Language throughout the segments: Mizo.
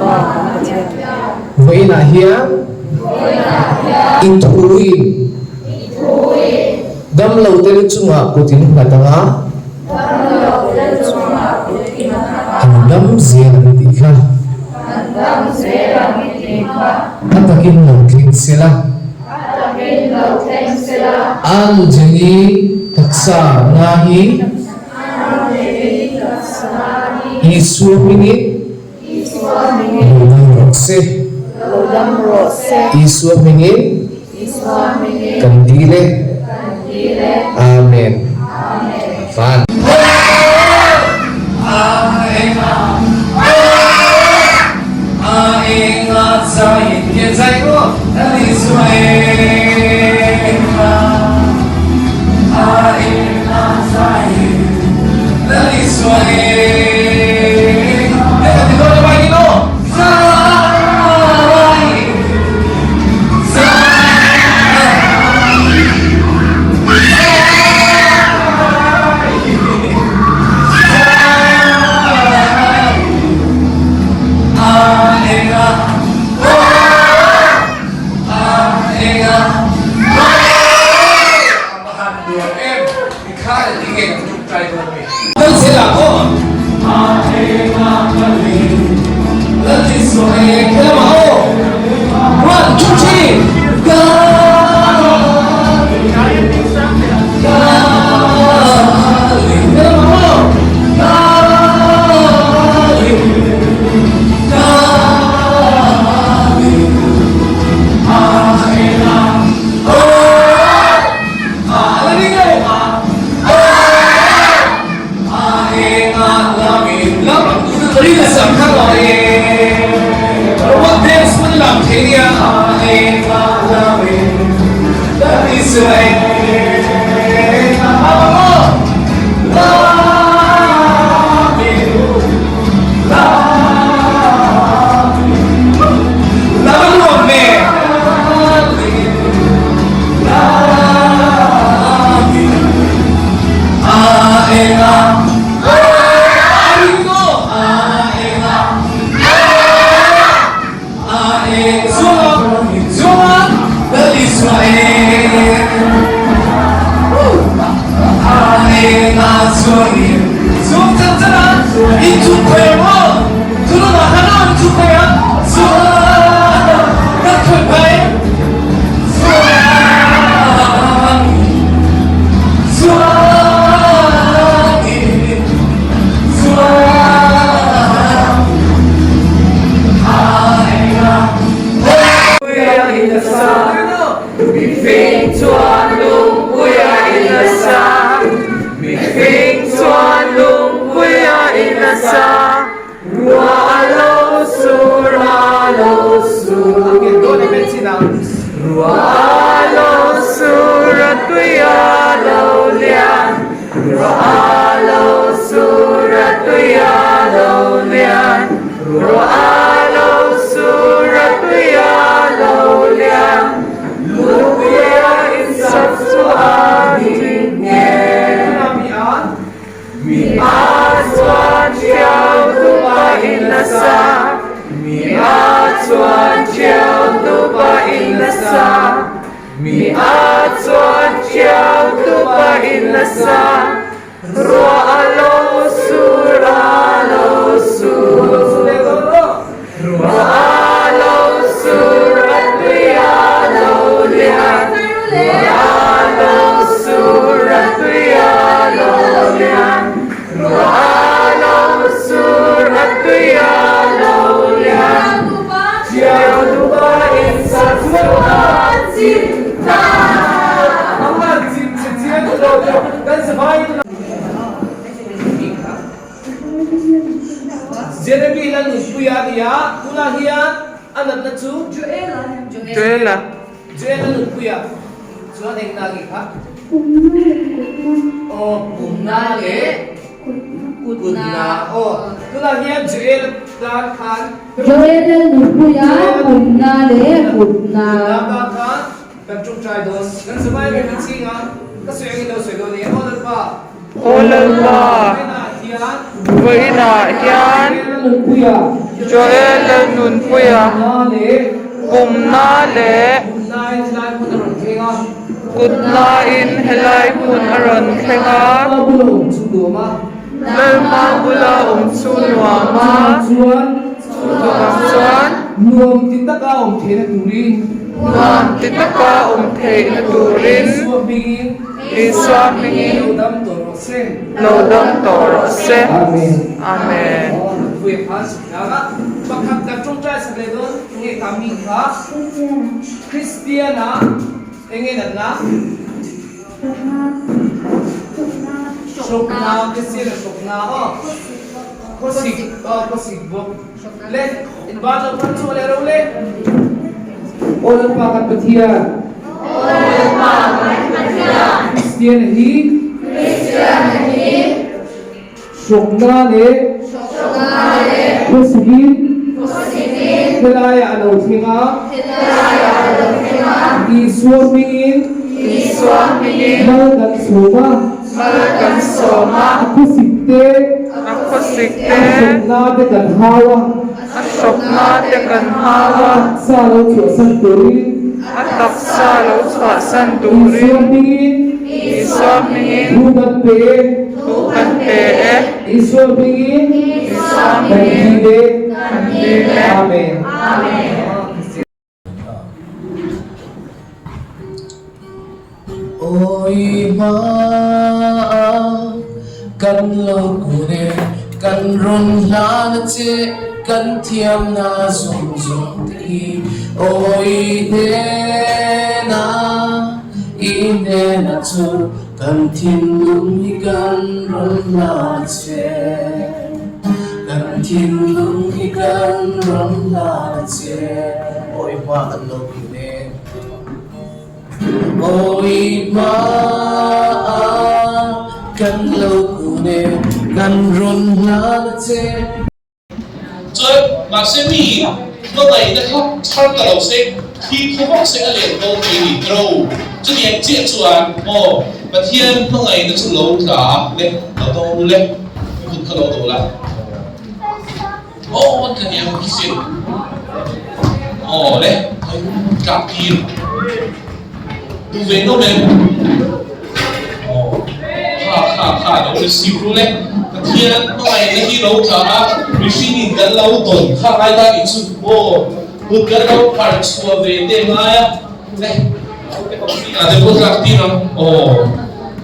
Pa kan Pathian. Vawiinah hian i thuin damlote lu chungah kut in nghat ang a, an dam zel ang i tih kha. A takin lo thleng sela. Anjali taksa na hi Isua hmingin lo dam rawh se. Isua hmingin kan dil e. Amen. Van. Jeremy Lalnunpuia a ni a, tunah hian a natna chu Joela. Joel Lalnunpuia chuan eng na nge kha? Aw pumna leh kutna aw tunah hian Joel tan khan Joel Lalnunpuia pumna leh kutna. Kutna tan khan kan tawngtai dawn kan zavai reng a ching a, ka sawi angin lo sawi dawn e aw Lalpa. Aw Lalpa. Vawiinah hian Joel Lalnunpuia pumna leh kutnain helai hmun a rawn thleng a. Lalpa bula awm chu nuam a, chuvang chuan nuam ti taka awm theihna turin Isua hmingin lo dam tawh rawh se. Amen. Hrukna Christian a hrukna aw khawsik aw khawsik bawk le inban lo khan chu le ro le Aw Lalpa kan Pathian Aw Lalpa kan Pathian Christian a hi Christian a hi Hrukna le Hrukna le khawsikin khawsikin helaiah a lo thleng a helaiah a lo thleng a Isua hmingin Isua hmingin mal kan sawm a mal kan sawm a A khawsik te A khawsik te A hrukna te kan hau a A hrukna te kan hau a A taksa lo chhuahsan turin A taksa lo chhuahsan turin Isua hmingin Isua hmingin Thu kan pe e. Thu kan pe e. Isua hmingin. Isua Kan hmingin. dil e. Kan dil e. Amen. Amen. Awi hma kan lo kun e, kan rawn hlan a che, kan thiamna zawng zawng te hi. Awi hnena i hnena chu kan thinlung hi kan rawn hlan a che, kan thinlung hi kan rawn hlan a che. Awi hma kan lo kun e. Awi hma kan lo kun e, kan rawn hlan a che. Chuan mahse mi hmangaihna kha chhar ta lo se, thi khaw vak se a let dawn thei ni tro. Chutiang chiah chuan maw Pathian hmangaihna chu lo tla le, lo dawng le, i kut kha lo dawh la. Aw ka nia ka sin. Aw le, tlak tir. Duh ve no men. Aw, kha kha kha lo receive ru le. Pathian hmangaihna hi lo tla a, mihring in kan lo dawn kha ngai ta nih chu. Aw, kut kan lo phar chhuah ve te ngai a. Le, ah te pawh tlak tir ang. Aw,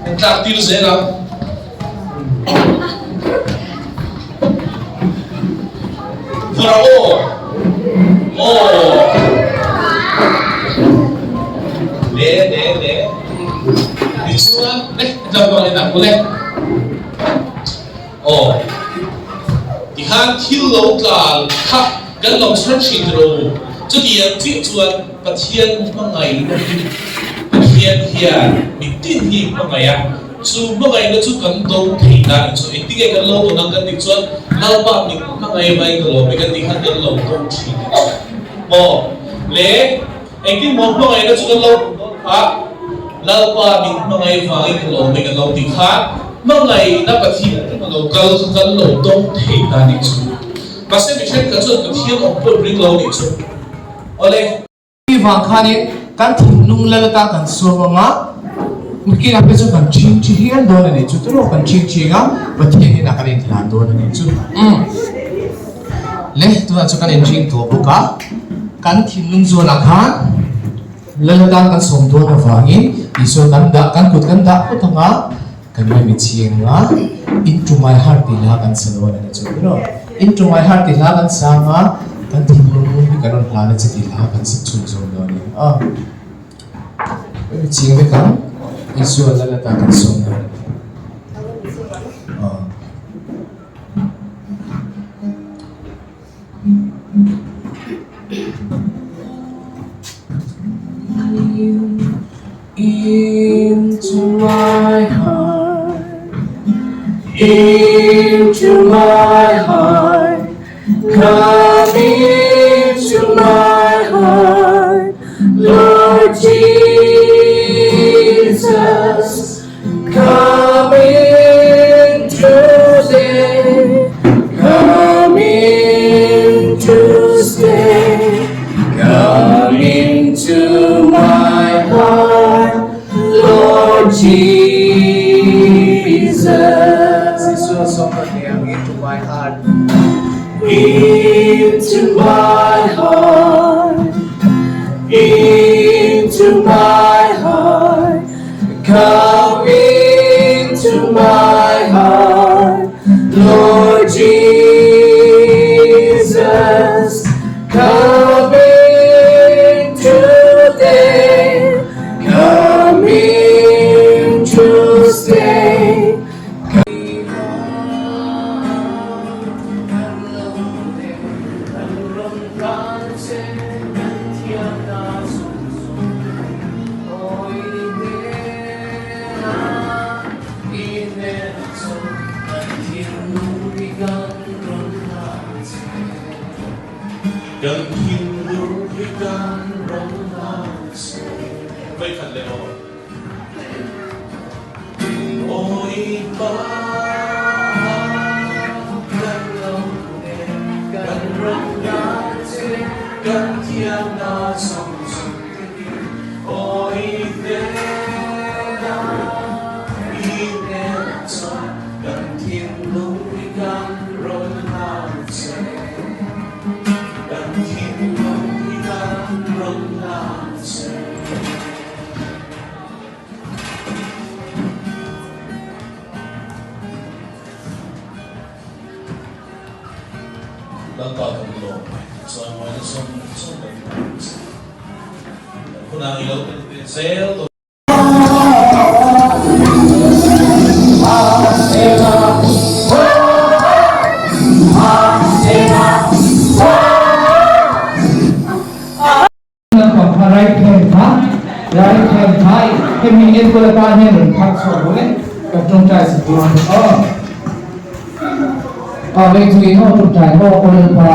kan tlak tir zel ang. Pharaoh aw le le le tichuan le tlangval in a hmu le aw tikhan thil lo tlan kha kan lo chhar thin ro chutiang chiah chuan Pathian hmangaihna hi Pathian hian mitin hi hmangaih a. Chu hmangaihna chu kan do thei dan chu engtinge kan lo dawn ang kan tih chuan Lalpa min hmangaih mai ka lawm e kan tih khan kan lo do thin a ni maw? Le engtin maw hmangaihna chu kan lo dawn kha Lalpa min hmangaih vangin ka lawm e kan lo tih khan hmangaihna Pathian a lo kal kha kan lo dawng thei ta nih chu. Mahse mi thenkhat chuan Pathian awm pawh ring lo nih chu. Awle. Hei vang khanin kan thinlung lal atan kan suam ang a, mikin a phei chuan kan chhing thi hial dawn a nih chu, turaw kan chhing chhing a, Pathian inah kan inhlan dawn a nih chu. Umm. Le, tunah chuan kan inring tawh bawk a, kan thinlung zawnah khan lal atan kan sawm dawn avangin Isua kan dah, kan kut kan dah phawt ang a, kan ngaimi chhing ang a, Into my heart tih hla kan sa dawn a ni chu, turaw? Into my heart tih hla kan sa ang a, kan thinlung hi kan rawn hlan a che tih hla kan sa chhun zawm dawn a ni. Aw, mi ching vek ang, Isua lal atan kan sawm dawn a ni. Aw. Into my heart, into my heart, come into my heart, Lord Jesus, come. start leh ang Into my heart. Into my heart Into my heart Come into my heart Lord Jesus Come in today Come in to stay Kan thinlung hi kan rawn hlan che. Vawikhat leh aw. Awi pa kan lo ne kan rawn hlan che kan thiamna zawng zawng te hi awi hnena i hnenah chuan kan thinlung hi kan rawn hlan che kan thinlung hi kan rawn hlan che. Lalpa kan lawm e, chuan mawina zawng zawng kan hmu che. Kan hunah i lo tel ve zel dawn. Lampang kha right hand kha right hand kha hemi enkawl atan hian rawn phak chhuak bawk e ka tawngtai sak tur ang aw aw lei chu in aw tawngtai aw aw lalpa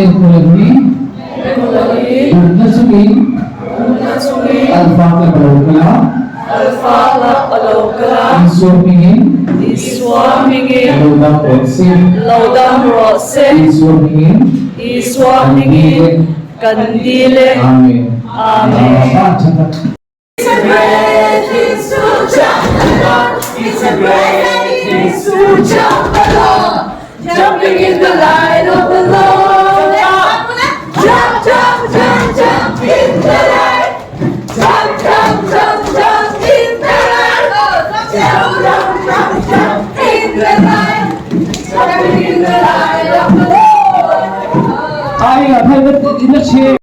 enkawl hi dumna chungin alpha ka lo kal a Isua hmingin lo dam rawh se Isua hmingin Isua hmingin kan dil e. Amen. Amen. It's a great thing to jump along. It's a great thing to jump along. Jumping in the light of the Lord. Jump, jump, jump, jump in the light. Jump, jump, jump, jump in the light. Jump, jump, jump, jump in the light. Jumping in the light of the Lord. Ai a phai na che.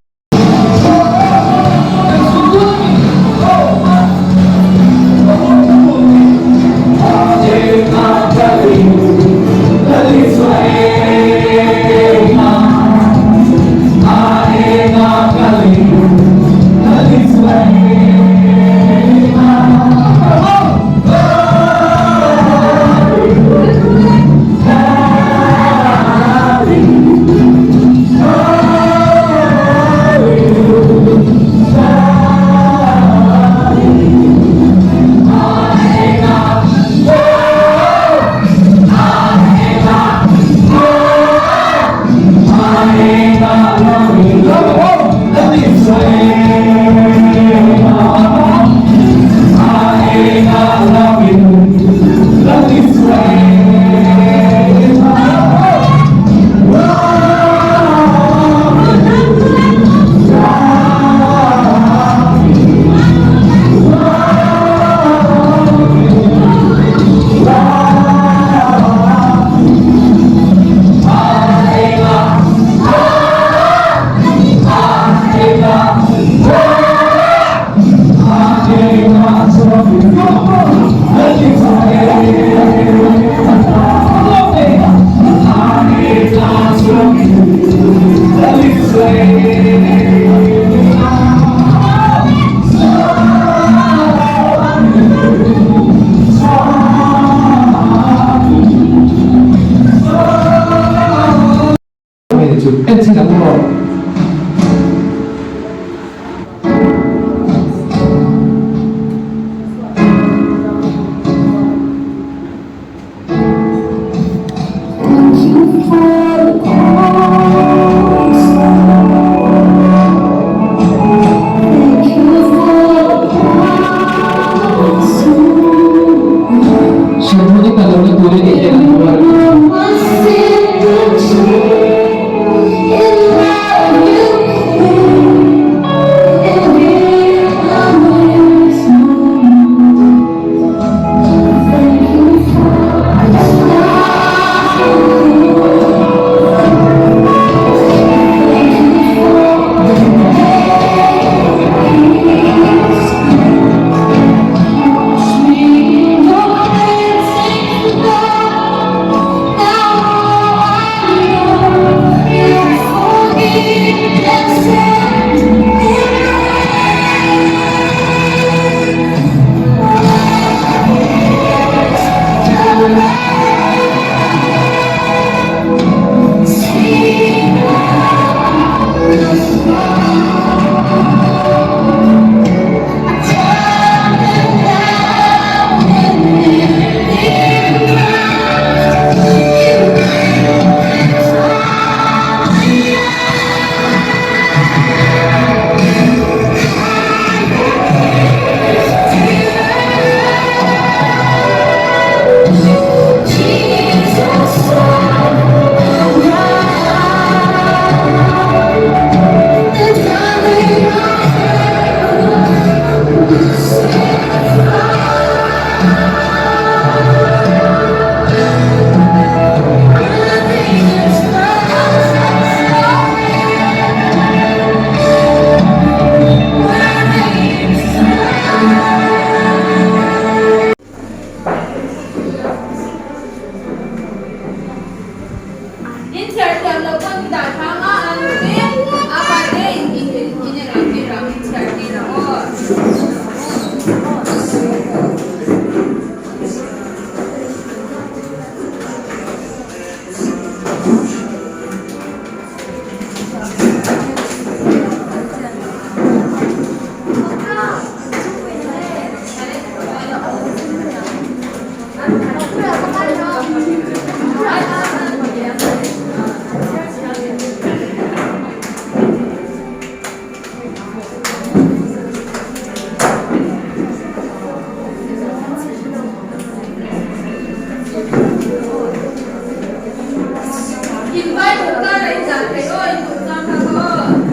En chin ang aw. Hremhmun i kal lohna tur. In chhiar thiam loh pawn i dah thang a, an te a pa te in in in in en ang tir ang, in chhiar tir ang aw. In Bible kar a in dah theih aw, in duh chang kha ka aw.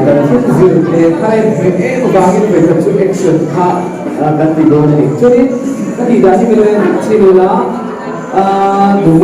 Kan thil zir leh kha en ve em avangin vawikhat chu action kha kan ti dawn a ni. Chuanin ka tih dan hi min lo en chhin ula duh.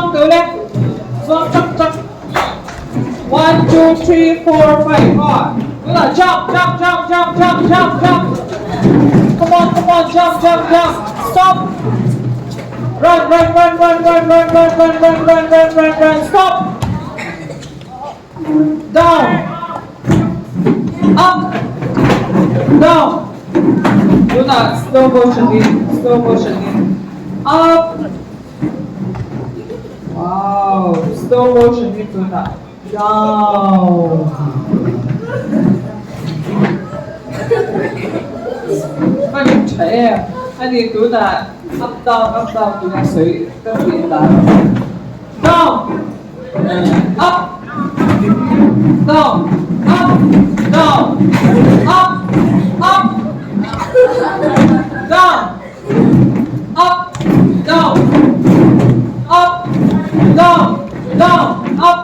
Zuang tawh le. Zuang chak chak. One, two, three, four, five, aw. Tunah jump, jump, jump, jump, jump, jump, jump. Come on, come on, jump, jump, jump. Stop. Run, run, run, run, run, run, run, run, run, run, run, run, run. Stop. Down. Up. Down. Tunah slow motion in, slow motion in. Up. Wow, slow motion hi tunah down. Ka lim tha em a ni tunah up down up down tunah sawi ka tih dan down up down up down up up down. Up, down, up, down, down, up,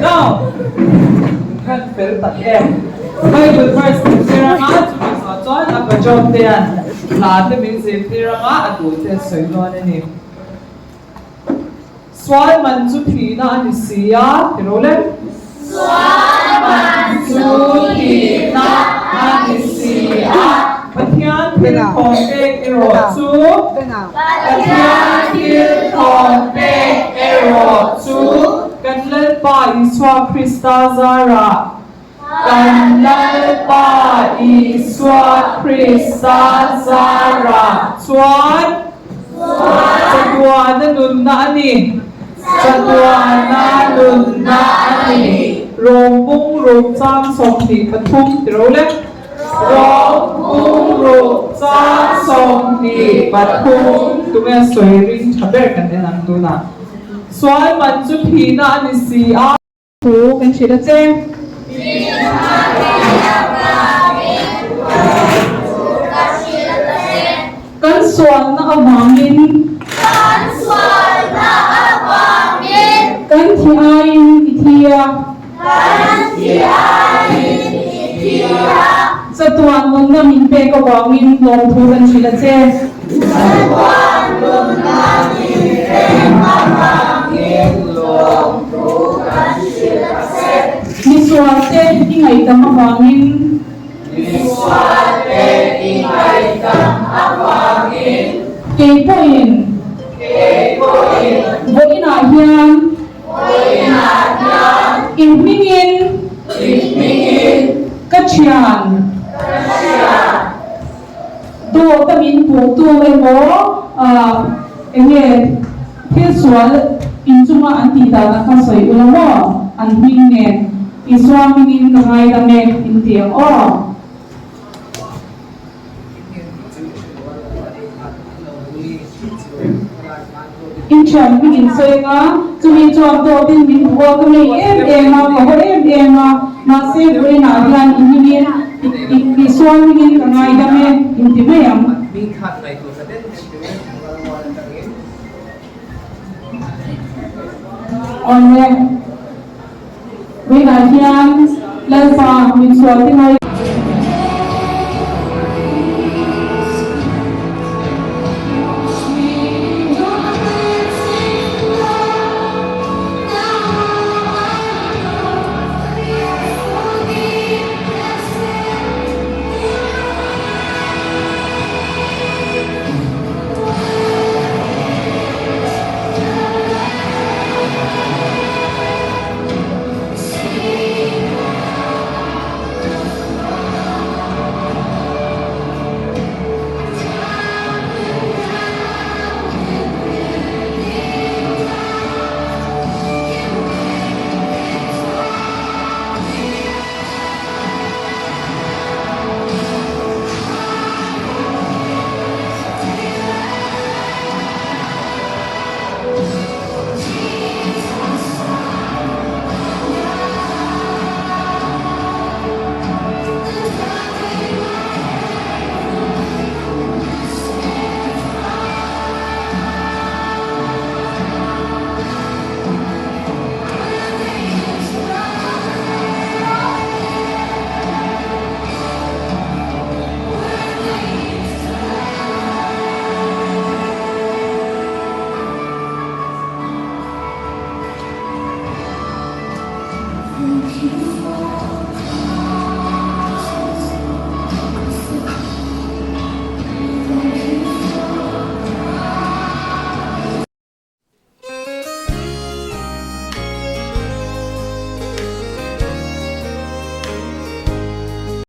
down. Kan fel tak em. Bible verse min zir anga chumi zawh chuan a pajote hian hla te min zirtir anga a duh te a sawi dawn a ni. Sual man chu thihna a ni si a, ti ro le. Sual man chu thihna a ni si a. Pathian thil thawn pek erawh chu. Pathian thil thawn pek erawh chu. Kan Lalpa Isua Krista zarah. Kan Lalpa Isua Krista zarah chuan chatuana nunna a ni. Chatuana nunna a ni. Rawng bung ruk chang 23 ti ro le. Rawng bung ruk chang 23 tunge sawi ring tha ber kan en ang tunah. Sual man chu thihna a ni si a. Thu kan hrilh a che. Kan sualna avangin. Kan sualna avangin. Kan thi aiin i thi a. Kan thi aiin i thi a. Chatuan nunna min pek avangin lawmthu kan hrilh a che. Chatuan nunna min pek avangin lawmthu kan hrilh a che. Misualte i ngaihdam avangin. Misualte i ngaihdam avangin. Kei pawhin. Kei pawhin. Vawiinah hian. Vawiinah hian. I hmingin. I hmingin. Ka thian. Ka thian. Dawt a min puhtu emaw eng nge thil sual inchunga an tih danah kha sawi ula maw? An hming nen Isua hmingin ka ngaidam e in ti ang aw. In thian hming in sawi anga chumi chuan dawtin min puh a, ka ngei em em a, ka haw em em a, mahse vawiinah hian i hmingin Isua hmingin ka ngaidam e in ti mai ang. Awle, vawiinah hian Lalpa min sual ti ngai.